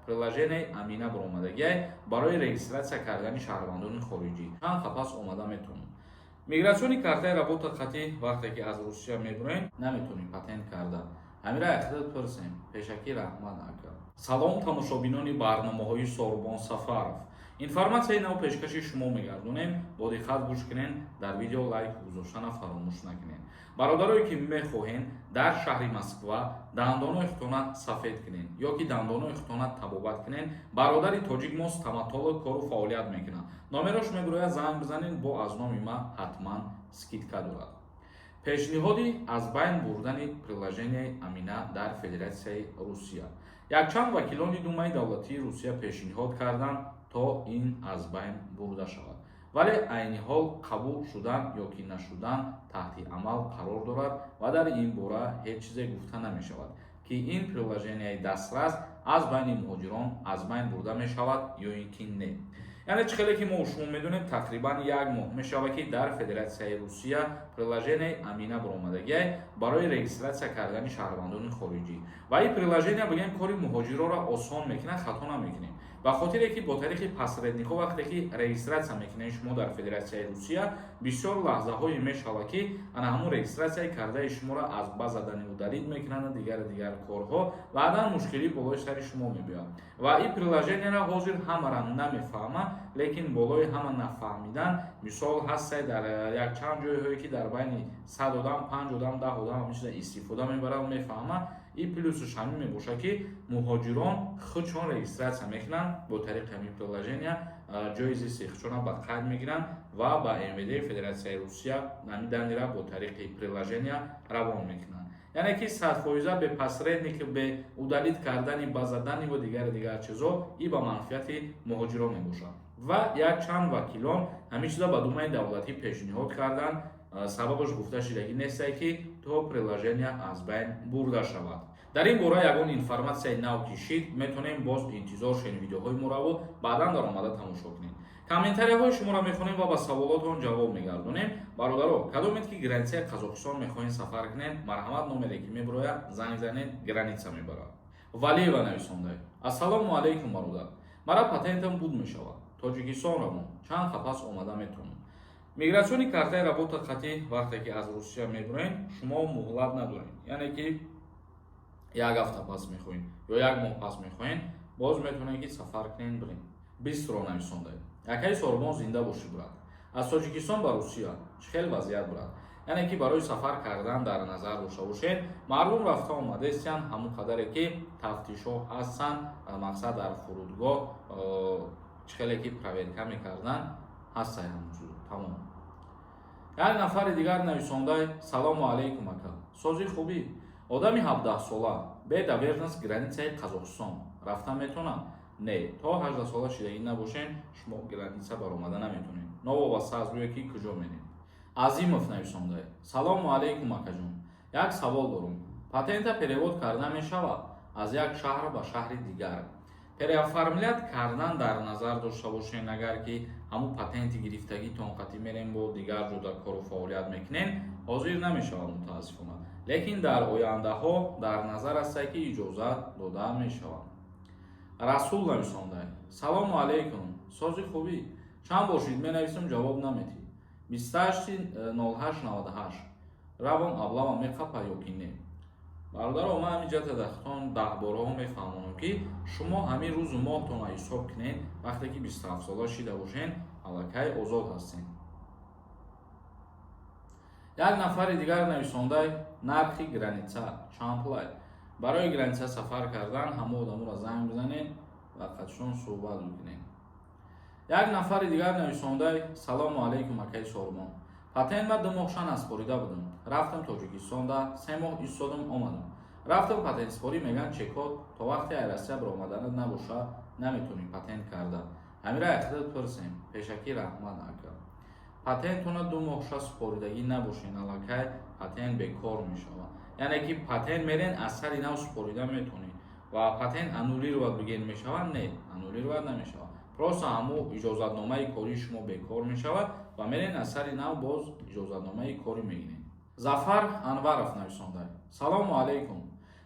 Приложение Амина баромадагиай барои регистрация кардани шаҳрвандони хориҷӣ. Чанд қапас омада метавонад. Миграционный картаи работа қатӣ вақте ки аз Русия мебуроем, наметавонем патент карда. Ҳамира яхдат пурсем. Пешакӣ раҳмат, ака. Салом, тамошобинони барномаҳои Сорбон Сафаров. Информатсияи нав пешкаши шумо мегардонем. Бо диққат гӯш кунед, дар видео лайк гузоштана фаромӯш накунед. Бародарое ки мехоҳед дар шаҳри Москва дандонои худтона сафед кунед ё ки дандонои худтона табобат кунед, бародари тоҷик мо стоматолог кору фаъолият мекунад. Номерош мегӯяд, занг бизанед, бо аз номи ман ҳатман скидка дорад. Пешниҳоди аз байн бурдани приложенияи Амина дар Федератсияи Русия. Якчанд вакилони Думаи давлатии Русия пешниҳод карданд, то ин аз байн бурда шавад, вале айни ҳол қабул шудан ё ки нашудан таҳти амал қарор дорад ва дар ин бора ҳеҷ чизе гуфта намешавад, ки ин приложенияи дастрас аз байни муҳоҷирон аз байн бурда мешавад ё ин ки не. Яъне чӣ хеле ки мо шумо медонем, тақрибан як моҳ мешавад, ки дар Федератсияи Русия приложенияи Амина баромадагиай барои регистрация кардани шаҳрвандони хориҷӣ. Ва ин приложения, бигем, кори муҳоҷирроро осон мекунад, хато намекунем, ба хотире ки бо тариқи посредникҳо вақте ки регистрация мекунед шумо дар Федератсияи Русия, бисёр лаҳзаҳое мешавад, ки ана ҳамун регистрацияи кардаи шуморо аз база данных удалить мекунанд, дигару дигар корҳо, баъдан мушкилӣ болои сари шумо мебиёяд. Ва ин приложенияро ҳозир ҳамара намефаҳмад, лекин болои ҳама нафаҳмидан, мисол, ҳастай дар якчанд ҷойҳое, ки дар байни 100 одам панҷ одам, 10 одам ҳамин чиза истифода мебаранд, мефаҳмад. Ин плюсаш ҳамин мебошад, ки муҳоҷирон худшон регистрация мекунанд бо тариқи ҳамин приложения, ҷои зисти худшонро ба қайд мегиранд ва ба МВД Федератсияи Русия ҳамин данныйра бо тариқи приложения равон мекунанд. Яъне ки 100% бе посредник, бе удалить кардани база данных ва дигари дигар чизо, и ба манфиати муҳоҷирон мебошад. Ва якчанд вакилон ҳамин чиза ба Думаи давлатӣ пешниҳод карданд. Сабабаш гуфта шидагӣ нестае, ки то приложения аз байн бурда шавад. Дар ин бора ягон информатсияи нав кишид, метавонем боз интизор шавем видеоҳои мораву баъдан даромада тамошо кунем. Комментарияҳои шуморо мехонем ва ба саволотон ҷавоб мегардонем. Бародаро, кадомед ки границаи Қазоқистон мехоҳем сафар кунем, марҳамат, номере ки мебирояд, занг занед, граница мебарад. Валиева нависонда: «Ассалому алайкум, бародар, мара патентам буд мешавад, Тоҷикистон равон, чанд қапас омада метавонам?» Миграционный картаи работа қатӣ вақте ки аз Русия мебуроед, шумо муҳлат надоред. Яъне ки як ҳафта пас мехоҳед ё як моҳ пас мехоҳед, боз метавонед, ки сафар кунед, биред. Бистро нависондаед: «Акаи Сорбон, зинда бошӣ, брат. Аз Тоҷикистон ба Русия чӣ хел вазъият, брат?» Яъне ки барои сафар кардан дар назар дошта бошед, мардум рафта омадестиянд, ҳамон қадаре ки тафтишҳо ҳастанд, мақсад, дар фурудгоҳ чӣ хеле ки проверка мекарданд, ҳастай ҳамон чизо, тамом. Як нафари дигар нависондай: «Салому алайкум, ака, сози, хубӣ? Одами 17-сола бе доверенность границаи Қазоқистон рафта метавонад?» Не, то 18-сола шидагӣ набошен, шумо граница баромада наметавонед, новобаста аз рӯе ки куҷо меред. Азимов нависондай: «Салому алайкум, акаҷон, як савол дорум. Патента перевод карда мешавад аз як шаҳр ба шаҳри дигар?» Переоформлять кардан дар назар дошта бошен, агар ки ҳамун патенти гирифтагитон қатӣ мерем, бо дигар ҷода кору фаъолият мекунем, ҳозир намешавад, мутаассифона, лекин дар ояндаҳо дар назар аста, ки иҷозат дода мешавад. Расул нависондай: «Салому алайкум, сози, хубӣ? Чанд бошид менависам, ҷавоб наметӣ. 28.08.98 равон, облава меқапа ё ки не?» Бародаро, ман ҳамин ҷата дахтон даҳбораҳо мефаҳмонам, ки шумо ҳамин рӯзу моҳтонро ҳисоб кунед. Вақте ки 27-сола шида бошен, аллакай озод ҳастен. Як нафари дигар нависондай: «Нархи граница чанд пулай?» Барои граница сафар кардан ҳама одаморо занг бизанед ва қатишон суҳбат бикунед. Як нафари дигар нависондай: «Салому алайкум, акаи Сорбон, патент ма 2 моҳ шан аспорида будам, рафтам Тоҷикистонда, 3 моҳ истодам, омадам, рафтам патентспорӣ, мегӯянд, чекот то вақте ай Россия баромаданат набоша, наметавонӣ патент карда. Ҳамира яхдат пурсем. Пешакӣ раҳмат, ака». Патентона 2 моҳ ша супоридагӣ набошен, аллакай патент бекор мешавад. Яъне ки патент мерен, аз сари нав супорида метавонед. Ва патент аннулировать бигем мешавад? Не, аннулировать намешавад, просто ҳамун иҷозатномаи кории шумо бекор мешавад ва мерен, аз сари нав боз иҷозатномаи корӣ мегиред. Зафар Анваров нависонда: «Салому алайкум,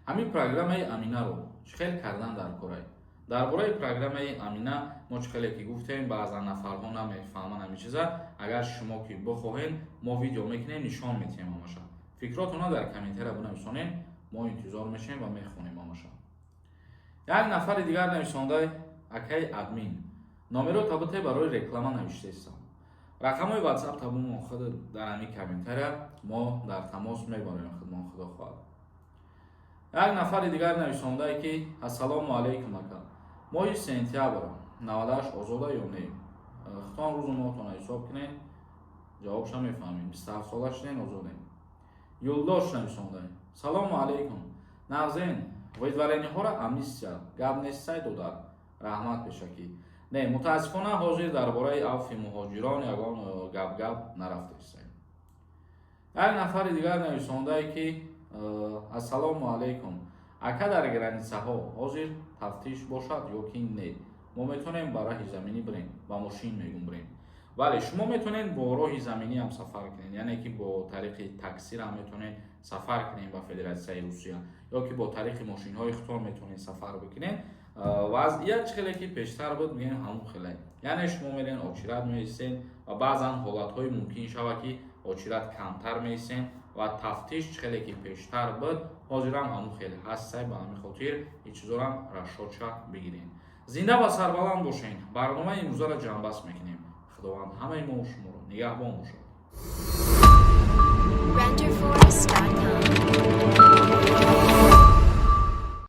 ҳамин программаи Аминаро чӣ хел кардан дар корай?» Дар бораи программаи Амина мо чӣ хеле ки гуфтем, баъзан нафарҳо намефаҳманд ҳамин чиза. Агар шумо ки бихоҳед, мо видео мекунем, нишон метиҳем ҳамаша. Фикротона дар комментария бинависонем, мо интизор мешавем ва мехонем ҳамаша. Як нафари дигар нависонда: «Акаи админ, номеро табите, барои реклама навиштаистам». Рақамҳои WhatsApp табумон худ дар ҳамин комментария, мо дар тамос мебарем худмон, худо хоҳад. Як нафари дигар нависондае, ки «Ассалому алайкум, ака, моҳи сентябр 98 озода ё не?» Худтон рӯзу моҳтона ҳисоб кунед, ҷавобша мефаҳмем. 27 сола шуден, озодем. Юлдош нависонда: «Салому алайкум, нағзен? Выдворение ҳоро амнистия гап нестсай, додар, раҳмат пешакӣ». Не, мутаассифона, ҳозир дар бораи авфи муҳоҷирон ягон гап-гап нарафтаистем. Як нафари дигар нависондае, ки «Ассалому алайкум, ака, дар граница ҳо ҳозир тафтиш бошад ё ки не? Мо метавонем ба раҳи заминӣ бирем, ба мошин мегум бирем?» Бале, шумо метавонед бо роҳи заминӣ ҳам сафар кунед, яъне ки бо тариқи таксир ҳам метавонед сафар кунед ба Федератсияи Русия ё ки бо тариқи мошинҳои худтон метавонед сафар бикунед. Вазъият чӣ хеле ки пештар буд, мегӯем, ҳамон хеле, яъне шумо мерен, очередь меистен ва баъзан ҳолатҳое мумкин шавад, ки очередь камтар меистен ва тафтиш чӣ хеле ки пештар буд, ҳозирам ҳамон хеле ҳастсай. Ба ҳамин хотир ин чизорам расчёт ша бигирен. Зинда ва сарбаланд бошен. Барномаи имрӯзаро ҷамъбаст мекунем. Худованд ҳамаи мо шуморо нигаҳбон бошад. Renderforest.com.